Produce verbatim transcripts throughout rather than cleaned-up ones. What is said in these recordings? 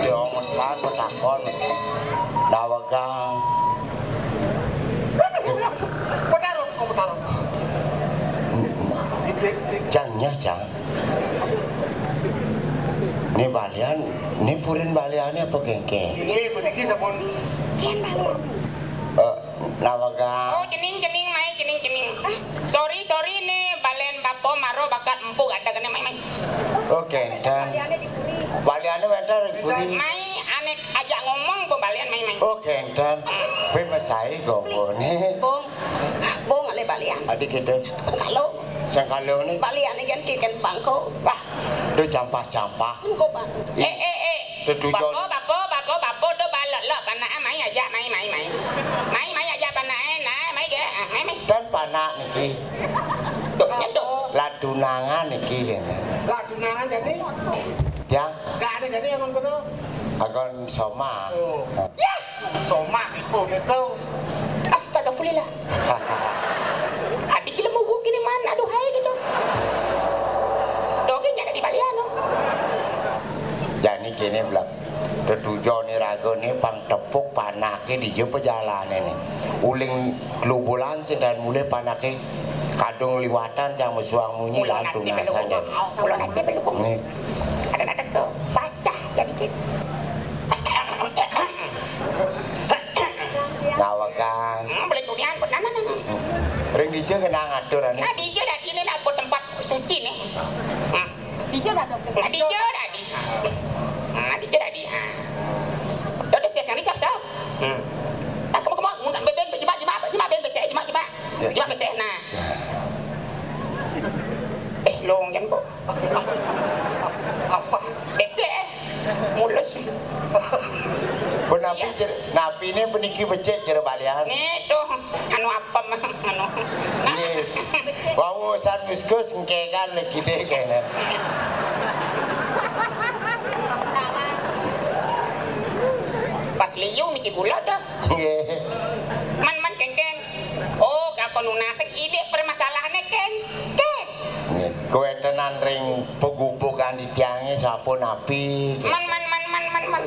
Dia ngomong petakon. Dawegang. Petarung, kok petarung? Isik, isik. Jangnya, Jang. Ini balian, ini purin baliannya apa kengkeng? Ini, ini sampun. Eh, Nawaga. Oh, cening, cening, mai, cening, cening. Ah, sorry, sorry, ni balen bapa maro bakat empuk ada kena mai, mai. Oh, kenten. Baliannya wenten di puri. Mai, anek ajak ngomong pun balian mai, mai. Oh, kenten. Pe mesai gogone. Bung, bung ale balian. Adi kita. Sengkalo. Sengkalo ni. Balian ni kan kiken pangko. Wah, do campah-campah. Engko, Pak. Eh, eh, eh. Tetujon. Bapa, bapa, bapa, bapa, do balak lah panak, ah, mai ajak, mai, mai, mai. Mai, mai ajak panak, eh, nah, mai ke, ah, mai, mai. Dan panak niki. Tuh, nyentuh. Lah tunangan niki kene. Lah tunangan jadi? Ya. Gak ada jadi yang ngono. Agon soma. Oh. Ya. Somah iku niku. Astagfirullah. Ati ki lemu kene man, aduh hai gitu. Doge nyada di balian, no. Jani kene blak. Tetujone ragane pang tepuk panake di je pejalane ne. Uling kelubulan sing dan mulai panake kadung liwatan cang mesuang munyi. Ulun lan nasib tunasan belum. Ulun nasib belum. Nih. Ada-ada ke basah jadi kit. Nawegang. Hmm, boleh kemudian, nah, nah, nah, nah. Ring dija kena ngatur ane. Nah, dija dadi ini lah buat tempat suci nih. Hmm. Dija dah, Dok. Nah, dija dadi. Nah, dija dadi. Ah. Dadi siap siap siap siap. Hmm. Nah, kamu kamu mun beben jemak jemak jemak ben besek jemak jemak. Ya. Jemak besek nah. Ya. Eh, long jan kok. Apa? Besek, eh. Mulus. Pun napi jer-, napine puniki becik jero balian. Nih, tuh, anu apem, anu. Nggih. Wau san ngiskus engkekan lagi deh kene. Pas liu misi gula dah. Nggih. Man, man, kengkeng. Oh, kakon nunas, ilik permasalahannya, kengkeng. Nggih. Kuwentenan ring pegubukan di tiange sampun napi? Man, man, man, man, man, man.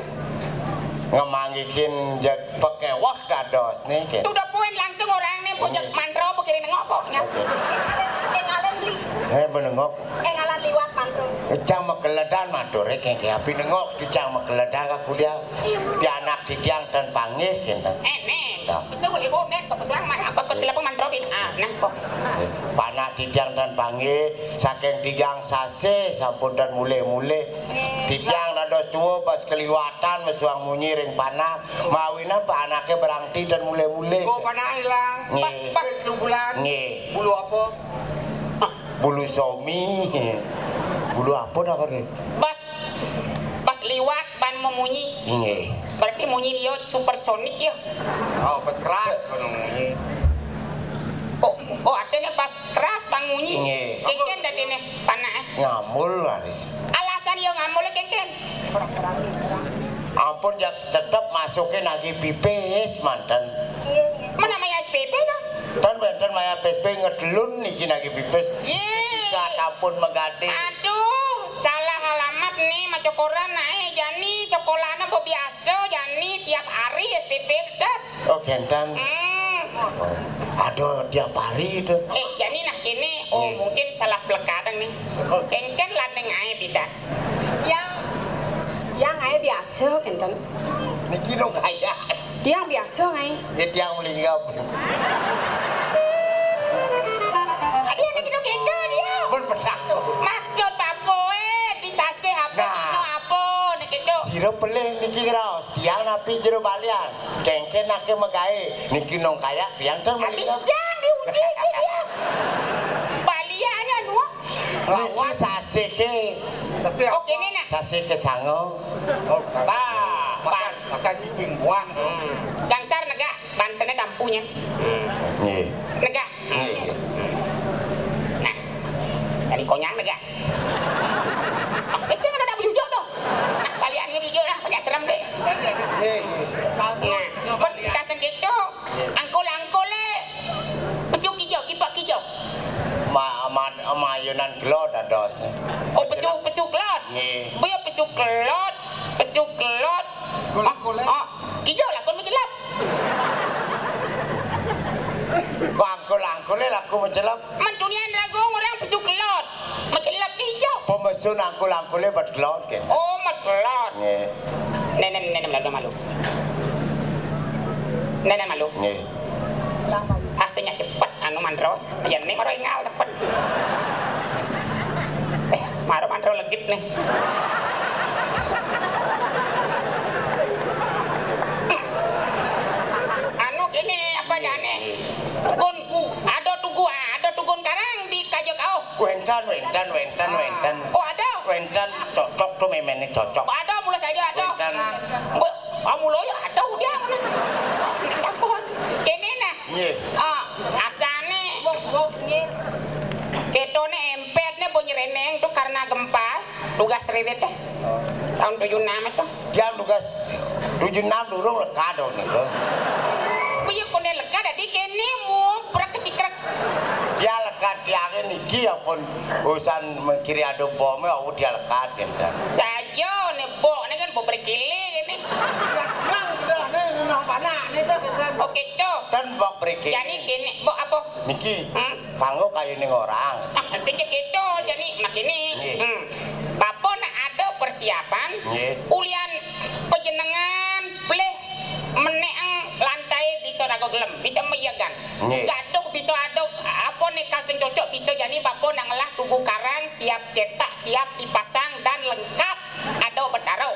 Ngemanggihin jet pekewah dados niki. Tuh udah puen langsung orang nih, pojok mantro, pikirin nengok kok, ya. Oke. Engalen, engalen beli. Eh, menengok. Engalen liwat mantro. Cang makeledan matur, eh, kengke api nengok, cang makeledan aku dia. Iya. Pianak titiang ten panggih, kenten. Eh, nih. Ya. Pesu, ibu, men, kok pesuang, man, apa kok celapang mantro, bin? Ah, nah, kok. Panak titiang ten panggih, saking tigang sasih, sampun ten mulih-mulih. Titiang dados tua pas keliwatan mesuang munyi ring panak, mawinan panake berangti ten mulih-mulih. Oh, panak ilang. Nggih. Pas, pas. Bulan. Nggih. Bulu apa? Bulu somi. Bulu apa dah kene? Pas, pas liwat ban memunyi. Nggih. Berarti munyi dia supersonik ya. Oh, pas keras kono munyi. Oh, oh, artinya pas keras bang munyi. Nggih. Kengken dadi nih, panak, eh. Ngamul laris. Alasan yo ngamul kengken. Ampun, ya tetep masukin lagi pipis manten. Mana maya S P P dah? Tan wenten maya S P P ngedelun niki lagi pipis. Ye. Ketika ampun mengganti. Aduh, salah alamat nih, macokoran nae jani sekolahnya bo biasa jani tiap hari S P P tetep. Oh, kenten. Hmm. Oh. Aduh, tiap hari itu. Eh, jani nah kene, oh, nggih, mungkin salah pelekatan nih. Oh. Kengken landeng ae pidan. Tiang, tiang ae biasa kenten. Niki dong kaya. Tiang biasa ae. Ini tiang melinggap. Adi anak itu kento dia. Pun pedak. Maksud apa, eh? Disasih apa? Nah. Dino apa? Nek itu. Sira pelih niki ngraos. Tiang napi jero balian. Kengken ake megae. Niki nong kayak tiang ten. Tapi melinggap. Jang diuji aja dia. Balian anu. Niki sasih ke. Sasih apa? Oke, nih, nah. Sasih ke sango. Oh, ba, ba. Makan, makan cicing buang. Hmm. Gangsar negak, bantene dampunya. Hmm. Nggih. Negak. Nggih. Nah. Dari konyang negak. Sesing ada bujur dong. Nah, balian ini bujur lah, banyak serem deh. Nggih, nggih. Nah, pun kaseng gitu. Angkul-angkul, eh. Pesu kijo, kipak kijo. Ma, ma, mayunan Kelot dados. Oh, pesu, pesu kelot. Nggih. Boya pesu kelot, pesu kelot. Golek-golek. Ah, ah, kija lakon macelep. Bangkul-angkule laku macelep. Men tunian raga orang pesu kelot. Macelep ni kija. Pemesun angkul-angkule bet kelot, nggih. Oh, bet kelot. Nggih. Nenen, nenen, malu, malu. Nenen, malu. Nggih. Ah, sing cepet, anu, mandro. Yen ni mara enggal cepet. Eh, mara mandro legit ni. Anu, kene, apa jane? Tugun, ada tugu, ah, ada tugun karang di kaja kau. Wenten, wenten, wenten, wenten. Oh, ada? Wenten, cocok tu memene cocok. Oh, ada, mula saja ada. Wenten. Mbok, ah, mula ya ada udah. Takon. Kene nah. Nggih. Ah, asane. Mbok, mbok, nggih. Ketone empet ne bo nyereneng tu karena gempa, tugas ririt deh. Tahun tujuh enam itu. Dia tugas tujuh enam durung lekad dong niku. Piye kone lekad dadi kene mung prak kecikrek. Dia lekad tiange niki ya pun urusan mengkiri adu bom ya, oh, dia lekad, gitu. Saja ne bok ne kan bok berkili kene. Nang sudah ne ngunah panak ne tuh, gitu. Oh, gitu. Dan bok berkili. Jani kene bok apa? Niki. Hmm? Kanggo kayuning orang. Ah, sing ya gitu, jani makene. Nggih. Hmm. Bapa nak ada persiapan, nggih, ulian panjenengan pelih menekang lantai bisa raga gelem, bisa meyegan. Nggih. Gaduh bisa ada, apa nek kal sing cocok bisa jani bapa nak ngelah tugu karang, siap cetak, siap dipasang dan lengkap. Ada Betara.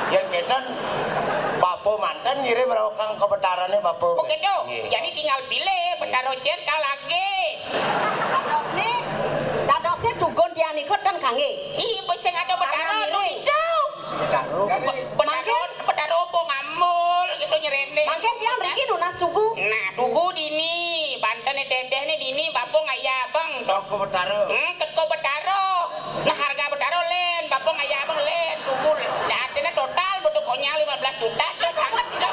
Yen kenten, bapa manten ngirim raokang ka betarane bapa. Oh, gitu. Nggih. Jadi tinggal pilih Betara cen ka lagi. Dadosne, dadosne tugun tiang niku ten kangge. Ih, sing ada Betara. Ana ngiring. Gitu. Betara, Betara apa ngamul gitu nyerene. Mangke tiang mriki nunas tugu. Nah, tugu dini, bantene tedehne dini, bapa ngaya abang. Toko Betara. Hmm, ketko Betara. Nah, harga Betara len, bapa ngaya abang len, tugu. Jatine total butuh konya lima belas juta, terus sangat gitu.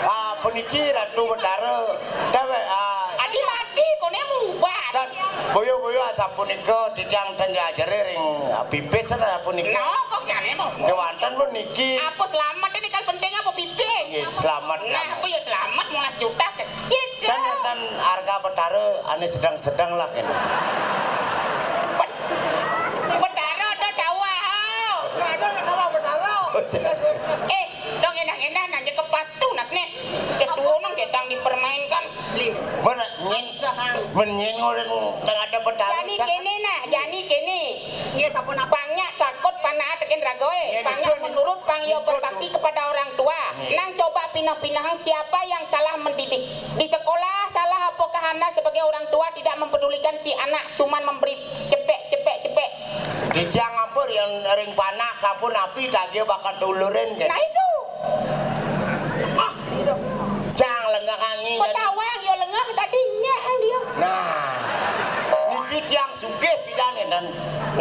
Ah, puniki Ratu Betara. Dewek, ah. Adi mati, kone mubat. Dan boyo-boyo asapunika titiang ten diajari ring, ah, pipis ten asapunika. No, kok sane mau? Kewanten pun niki. Apa selamat ini kan penting apa pipis? Nggih, selamat, nah, selamat. Apa ya selamat, lima belas juta kecil, dan, Cok. Dan harga Betara ane sedang-sedang lah kene. Bet-, Betara ada tawah, oh. Ada tawah Betara. Eh, dong endah-endah nanya ke pas tunas nih. Sesuonong ketang dipermainkan. Men nyen, men nyen ngoren teng ada Betara. Jani kene nah, jani kene. Nggih, sampun apa? Pang nyak takut panah teken ragoe. Nggih, pang nyak betul, menurut, pang yo betul, berbakti kepada orang tua. Nggih. Nang coba pinah-pinahang siapa yang salah mendidik. Di sekolah salah apakah Anda sebagai orang tua tidak mempedulikan si anak, cuman memberi cepek, cepek, cepek. Titiang ampun yang ring panak sampun api tagih bakat ulurin, kan? Nah, itu. Cang lengah angi. Petawang ya lengah dadi nyek dia. Nah. Niki tiang sugih pidan enten.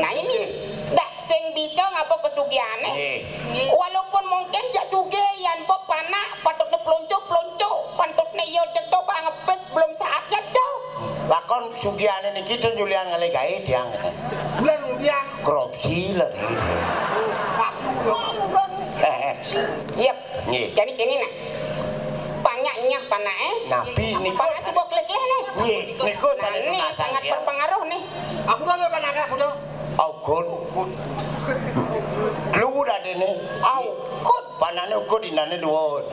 Nah, ini. Dak sing bisa ngapa kesugihane? Nggih. Walaupun mungkin jak sugih yan bab panak patutne pelonco-pelonco, patutne ya cetha bang ngepes belum saatnya dah. Lakon sugihane niki ten julian ngalih gawe tiang enten. Bulan tiang. Korupsi lah. Siap. Nggih. Jani kene nah. Pang nyak nyah panake. Napi niku? Panak sing bok lek-lek ne. Nggih, niku sane sangat berpengaruh ne. Aku dulu panake aku dulu. Aukud. Lu dadene. Aukud. Panakne ukud, indane dua.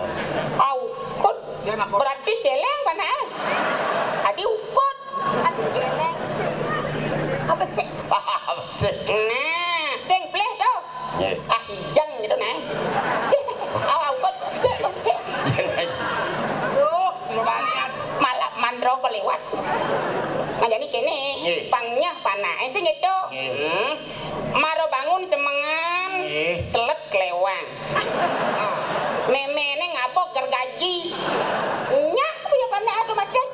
Aukud. Berarti celeng panake. Adi ukud. Adi celeng. Apa sih? Apa sih? Nah, sing pelih to. Nggih. Ah, ijang gitu nah. Awa ukud, sik, sik. Duh, sudah balian. Malah mandro kok lewat. Nah, jadi kene, nggih, pang nyah panake sing itu. Nggih. Hmm. Maro bangun semengan, nggih, selet klewang. Memene ngabok gergaji. Nyah ya panak otomatis.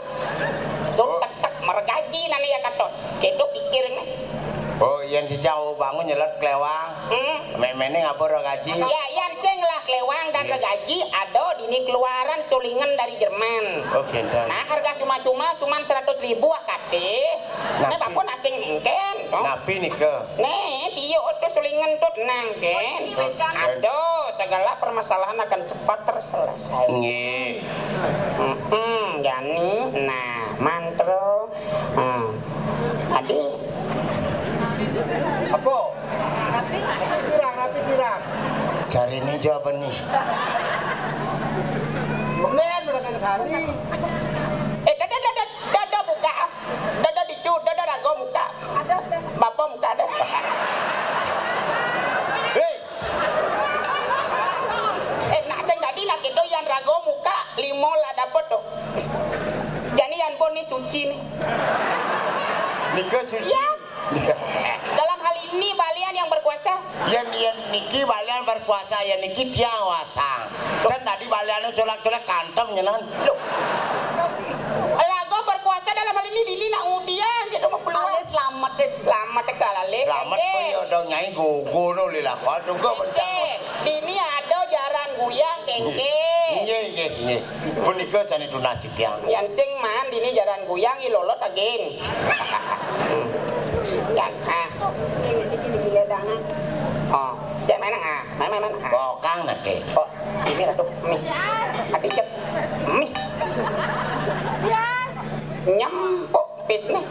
Sut tek tek mergaji nane ya katos. Kedo pikir ne. Oh, yen dijauh bangun nyelet klewang. Hmm. Memene ngabok gergaji. Ya, yan sing lah klewang dan Gaji ada dini keluaran sulingan dari Jerman. Oh, gendang. Nah, harga cuma-cuma cuman seratus ribu akate. Nah, napi? Bapa nak sing engken, toh. Napi nika? Nih, dia tuh sulingan tuh tenang, Ken. Ada, segala permasalahan akan cepat terselesai. Nggih. Mm-mm, jani, nah, mantra. Hmm. Adi. Apa? Pirang, napi pirang? Cari ini jawaban nih. Kemudian mereka sehari. Eh, dada, dada, dada buka. Dada ditu, dada rago muka. Bapa muka ada. Hei. Eh, nak sing dadi nak itu yang rago muka, lima lah dapat tuh. Jadi yang pun ni suci nih. Nika suci. Iya. Dalam hal ini balian yang berkuasa. Yen, yen niki balian berkuasa, yen niki tiang wasang. Dan tadi baliannya colak-colak kantem nyenan. Loh. Rago berkuasa dalam hal ini dini nak ngudian gitu mau peluang. Alih selamat deh. Selamat kali. Selamat. Kengke. Pun ya udah nyai gugu no lila. Waduh, gua bencang. Kengke. Dini ada jaran guyang, kengke. Nggih, nggih, nggih. Punika sani tunas titiang. Yang sing man dini jaran guyang i lolot agin. Jan, ah. Ini, ini, ini, ini, ini. Oh, cek mana, ah? Mana, mana, mana, ah? Bokang nake. Oh, ini ratu. Mih. Ati cek. Mih. Nyempuk pis nih.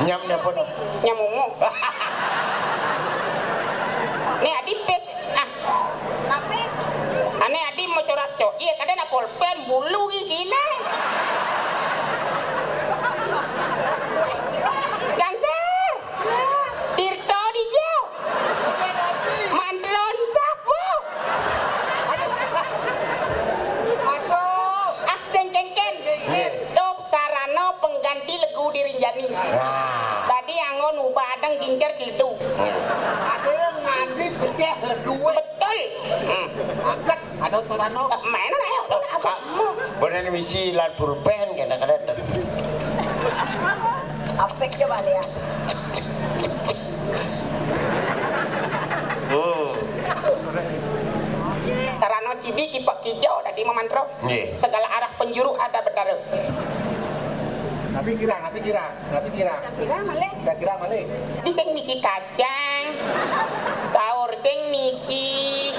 Nyam napa no? Nyam umu. Nih, adi pis. Ah. Napi? Ane adi mau corak cok. Iya, kadang nak pulpen bulu isine. Gangser. Tirto dijo. Mantron sapu. Aduh. Ah, sing kengken. Nggih. Top sarana pengganti legu di Rinjani. Nah. Tadi anggon ubah adeng gincer cilitu. Ada yang mandi pecah legu. Betul. Hmm. Angkat, ada sarana. Mainan ayo. Kak, bener misi lan pulpen kena-kena. Apik coba lihat. Hmm. Sarana sidi kipak kijau tadi memantro. Nggih. Segala arah penjuru ada betara. Tapi kira, tapi kira, tapi kira. Kira malih. Kira malih. Di sing misi kacang, saur sing misi,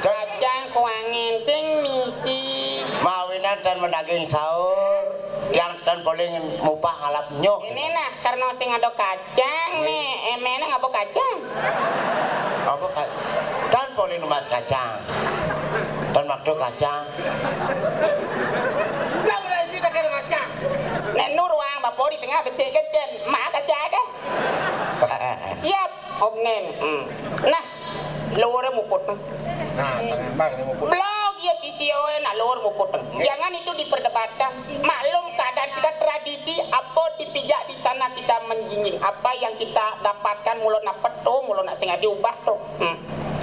kacang kuangen sing misi. Mawinan dan menaging saur. Yang dan paling mupah ngalap nyoh. Ini nah, karena sing ada kacang nih, emene ngapa kacang? Apa ka-, dan paling numbas kacang. Dan waktu kacang. Enggak boleh kita kena kacang. Nek nur wang bapo di tengah besi kecen, mak kacang ada. Siap, Om Nen. Hmm. Nah, lore muput. Nah, tengah bang ini muput. Blog ya sisi oe nak lore muput. Jangan itu diperdebatkan. Maklum keadaan kita tradisi apa dipijak di sana kita menjinjing. Apa yang kita dapatkan mula nak peto, mula nak sing adi ubah to. Hmm.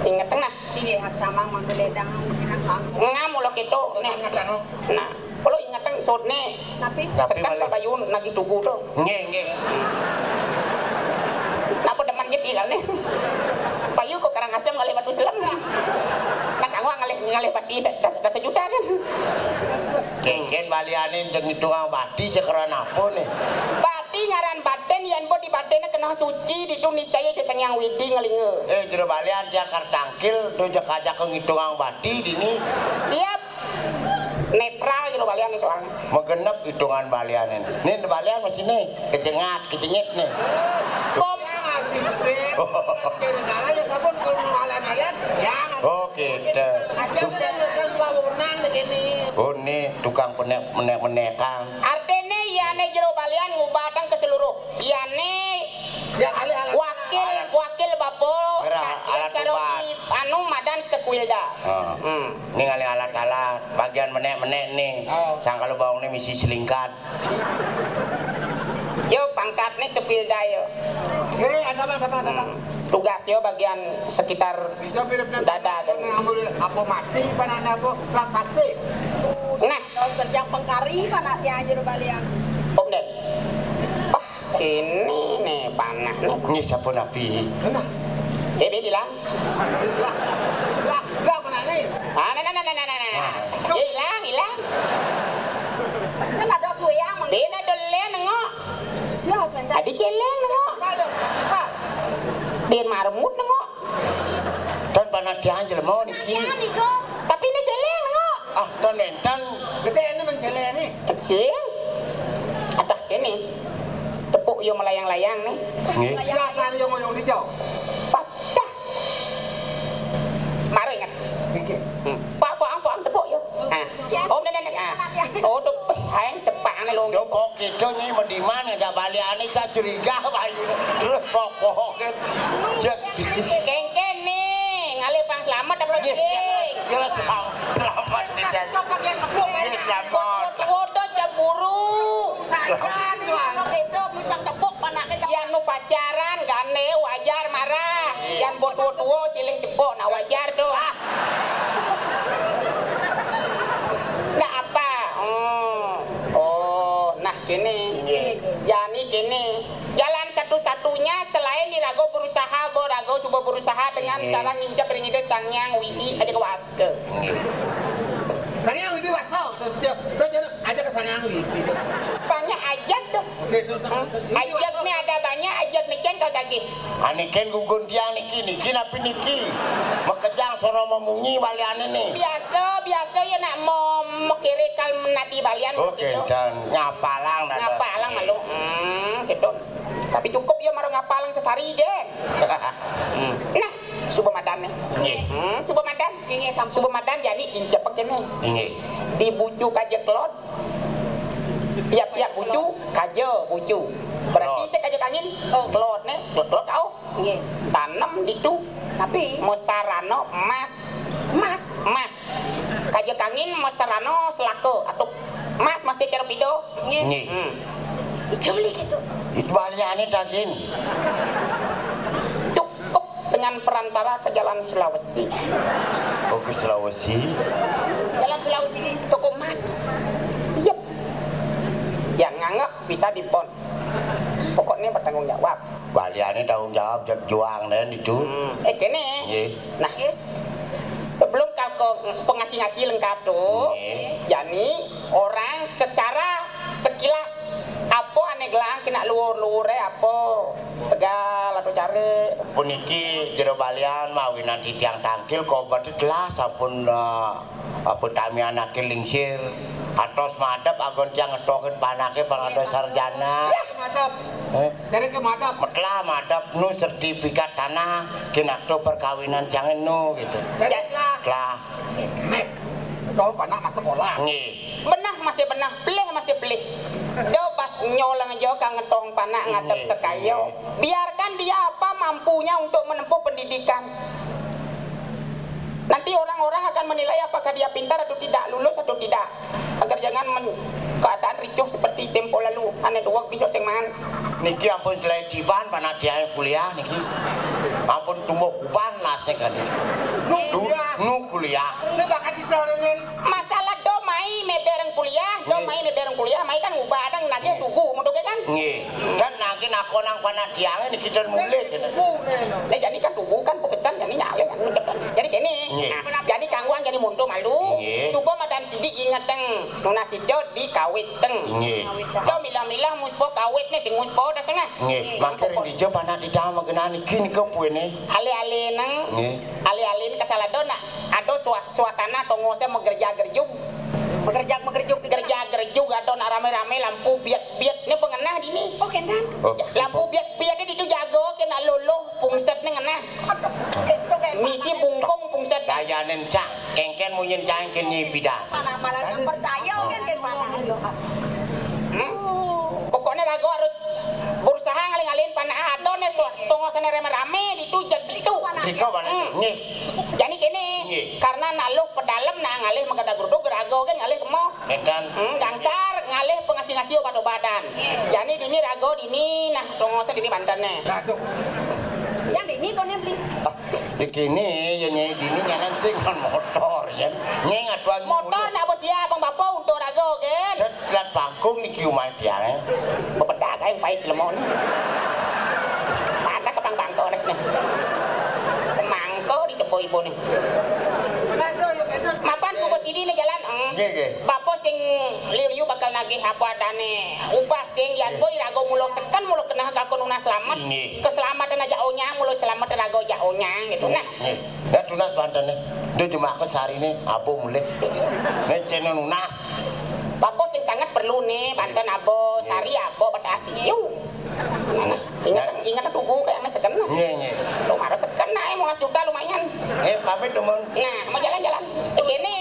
Inget tengah. Iya, sama manggeledang enak banget. Ngam mula keto. Nek. Inget tengah. Nah. Kalau ingatan sotne, tapi sekat malih. Bayu nagih tugu to. Nggih, nggih. Napa demen je tilalne? Bayu kok Karangasem ngalih batu selem. Nak angwa ngalih, ngalih bati se-, da-, da sejuta kan. Kengken baliane ngitungang bati sekeran apa nih? Bati ngaran batin, yen pun di batine kena suci, ditu niscaya di Sang Hyang Widi ngelinga. Eh, jero balian Jakarta tangkil, do jaka-jaka ngitungang bati dini. Siap. Netral jero balian nih soalnya. Megenep hitungan balian ini. Nih balian masih nih, kejengat, kejengit nih. Pom. Asisten. Gara-gara ya sabun kalau mau balian-balian, jangan. Oh, gitu. Asisten udah kawonan begini. Oh, nih tukang penek-, menek-menekan. Artine iyane jero balian ngubatang ke seluruh. Iyane ya, alih-alih wakil, alat, wakil bapo. Merah, alat cara ubat. Di anu madan Sekuilda. Heeh. Hmm. Ningali alat-alat, bagian menek-menek nih. Oh. Sang kalau bawang nih misi selingkat. Yo, pangkat nih Sekuilda yo. Eh, ada apa, ada apa, ada apa? Hmm. Tugas yo bagian sekitar dada kan. Apa mati, apa nanya apa, transaksi. Nah. Kerja pengkari, panasnya aja balian. Om Den. Wah, kene nih panah nih. Ini siapa nabi? Nah. Eh, dia bilang. Lah, lah, lah, mana nih? Ah, nah, nah, nah, nah, nah, nah. Nah. Ya, ilang, ilang. Kan ada suyang, Mang. Dia ada lén nengok. Ya, sebentar. Ada celeng nengok. Apa tu? Apa? Dia marmut nengok. Tan panah dia jelema niki. Nah, niku. Tapi ini celeng nengok. Ah, tan entan. Gede ini mencele ni. Kecil. Atah kene. Tepuk yo melayang-layang nih. Nggih. Biasa yo ngoyong dijau. Patah. Maro ingat. Nggih. Hmm. Pak, pak, pak, tepuk yo. Ha. Oh, nenek, nenek. Ha. Oh, tuh, hai, sepak ane lo. Yo, pok kita nyi mediman ngajak baliane cah curiga bayu. Terus pok-pok kan. Cek. Kengken nih, ngalih pang selamat apa sih? Kira selamat, selamat di jalan. Iya, selamat. Foto cemburu. Sajan, Bang. Beda, bujang tepuk, anaknya. Yan nu pacaran, gane, wajar marah. Yan buat tua-tua, silih cepok, nah wajar tuh. Ah. Ndak apa. Hmm. Oh, nah kene. Iya. Jani kene. Jalan satu-satunya selain di rago berusaha, bo rago suba berusaha dengan cara ngincep ring Ida Sang Hyang Widi aja kewasa. Sang Hyang Widi wasa, tiap, tiap, aja ke Sang Hyang Widi. Banyak ajat tuh. Oke, itu, itu, itu, itu ajat wasa. Nih ada banyak ajat nih, Cen, kalau daging. Aniken gugun tiang niki, niki napi niki? Makejang soro memunyi baliane nih. Biasa, biasa ya nak mau mekiri kal menadi balian. Oke, gitu. Dan ngapalang, dan ngapalang malu. Hmm, gitu. Tapi cukup ya maro ngapalang sesari, Den. Hmm. Nah, suba madan nih. Nggih. Hmm, suba madan. Nggih, nggih, sampun. Suba madan jani incep kene. Nggih. Di bucu kaja kelod. Tiap-tiap bucu kaja bucu. Berarti kelod. Saya kaja kangin, oh, kelod nih, kelod, kelod kau. Nggih. Tanem ditu. Tapi mesarana emas. Emas. Emas. Kaja kangin mesarana selaka atau emas masih cara pido. Nggih. Nggih. Hmm. Itu beli gitu. Itu baliane daging. Cukup dengan perantara ke Jalan Sulawesi. Oh, ke Sulawesi. Jalan Sulawesi di toko emas. Siap. Yang nganggah bisa dipon. Pokoknya bertanggung jawab. Baliane tanggung jawab, jak juang dan itu. Hmm. Eh, kene. Nggih. Nah, sebelum kal ke pengaci-ngaci lengkap tuh, nggih, jani orang secara sekilas apa ane gelang kena luur-luure apa tegal atau care. Puniki jero balian mawinan titiang tangkil kobet telah sampun, eh, apa tamianake lingsir atos madep anggon tiang ngetokin panake pangada sarjana. Madep. Eh? Jadi ke madep. Metlah madep nu sertifikat tanah kinakto perkawinan tiang nu gitu. Jadi telah. Telah. Mek. Tahu panak masuk sekolah. Nggih. Benah masih benah, pelih masih pelih. Do pas nyoleng aja kang ngetong panak ngadep sekayo. Biarkan dia apa mampunya untuk menempuh pendidikan. Nanti orang-orang akan menilai apakah dia pintar atau tidak, lulus atau tidak. Agar jangan men- keadaan ricuh seperti tempo lalu. Ane duweg bisa sing mangan. Niki ampun selain tiban panak tiang kuliah niki. Ampun tumbuh kuban lah sing kan. Nu kuliah. Nu kuliah. Saya bakal dicolongin. Masalah do mai mebereng kuliah, do mai mebereng kuliah, mai kan ngubah ada nagih tugu, mutuke kan? Nggih. Dan nagih nakonang panak tiang niki dan mulih. Nah, jadi kan tugu kan pesan jadi nyalih kan mendep kan. Jadi kene. Nggih. Nah, jadi kangguan jadi muntung malu. Nggih. Coba madan sidi ingeteng nunas ijo dikawiteng. Nggih. Do milah-milah muspo kawit nih sing muspo dah sengah. Nggih. Mangke ring dija panak tiang magenani kini kepuene. Ale-ale nang. Nggih. Ale-ale ini kasala do nak. Ada sua- suasana tongose megerja-gerjug. Megerjak megerjuk di tengah. Gerja-gerjug ada nak rame-rame lampu biat-biat ni pengenah dini. Oh, kendan. Oh. Lampu biat-biat itu jago kena loloh pungset ni ngenah. Aduh, itu kan. Misi bungkung pungset. Dayanin cak, kengken munyin cak kengken nyi bidan. Mana malah yang percaya kan kan mana. Hmm? Pokoknya rago harus berusaha ngaling-aling panak ada ni so tongosane rame-rame ditu jag ditu. Riko mana? Hmm. Nggih. Jadi kene, nggih, karena nak luh pedalem nak ngalih mengkada geruduk gerago kan ngalih kemo. Edan. Hmm, gangsar ngalih pengaci-ngaci obat-obatan. Jadi dini rago dini nah tongosane dini banten ne. Aduh. Yang dini kone beli. Di kene ya nyai dini nyanan sing kan motor ya. Nyai ngatuan motor nak bos ya abang bapak untuk rago kan. Telat bangkung niki umah tiang. Bepedak ae pait lemon. Mana kepang bangko nes nih. Semangko di depo ibu nih. Aduh, ya itu Ini jalan, eh. Nggih, nggih. Bapa sing liu-liu bakal nagih apa adané upah sing yan boy raga mula seken mula keneh ka nunas slamet. Inggih. Keselamatan aja onyang, mula slamet raga aja onyang gitu. Nah, nggih. Nah, tunas banten né. Duh, cuma aku sariné apa mulih. Né céné nunas. Bapa sing sanget perlu né banten aba, sari aba, pada asiu. Nah, ingat, ingat tuku kayak mas seken. Nggih, nggih. Lo marah seken nah, lima belas juta lumayan. Eh, pamit, teman. Nah, mau jalan-jalan. Kéné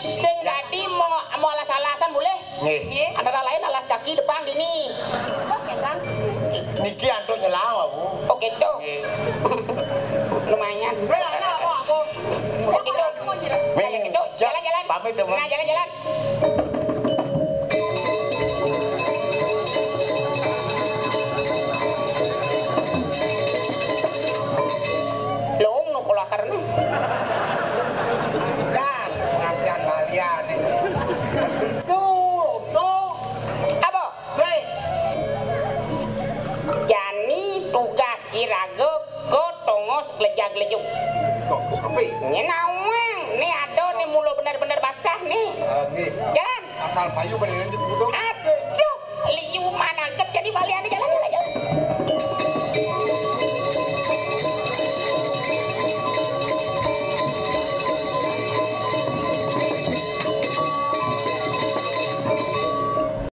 sing dadi mau, mau alas-alasan mulih. Nggih. Antara lain alas kaki depan dini. Bos, ya, Bang? Niki antuk nyelang, Bu. Oh, gitu. Nggih. Lumayan. Eh, ada apa, apa? Oh, gitu. Ming, jalan, gitu. Jalan-jalan. Pamit, teman. Nah, jalan-jalan. Lung nu kula karena. Dah, pengajian balian nih. Itu, itu. Apa? Hei. Jani tugas iraga ke tongos geleja-gelejuk. Kok, kok, kopi? Nyé nawang, né ada né mula bener-bener basah né. Eh, nggih. Jalan. Asal payu beneran di gudang. Aduh.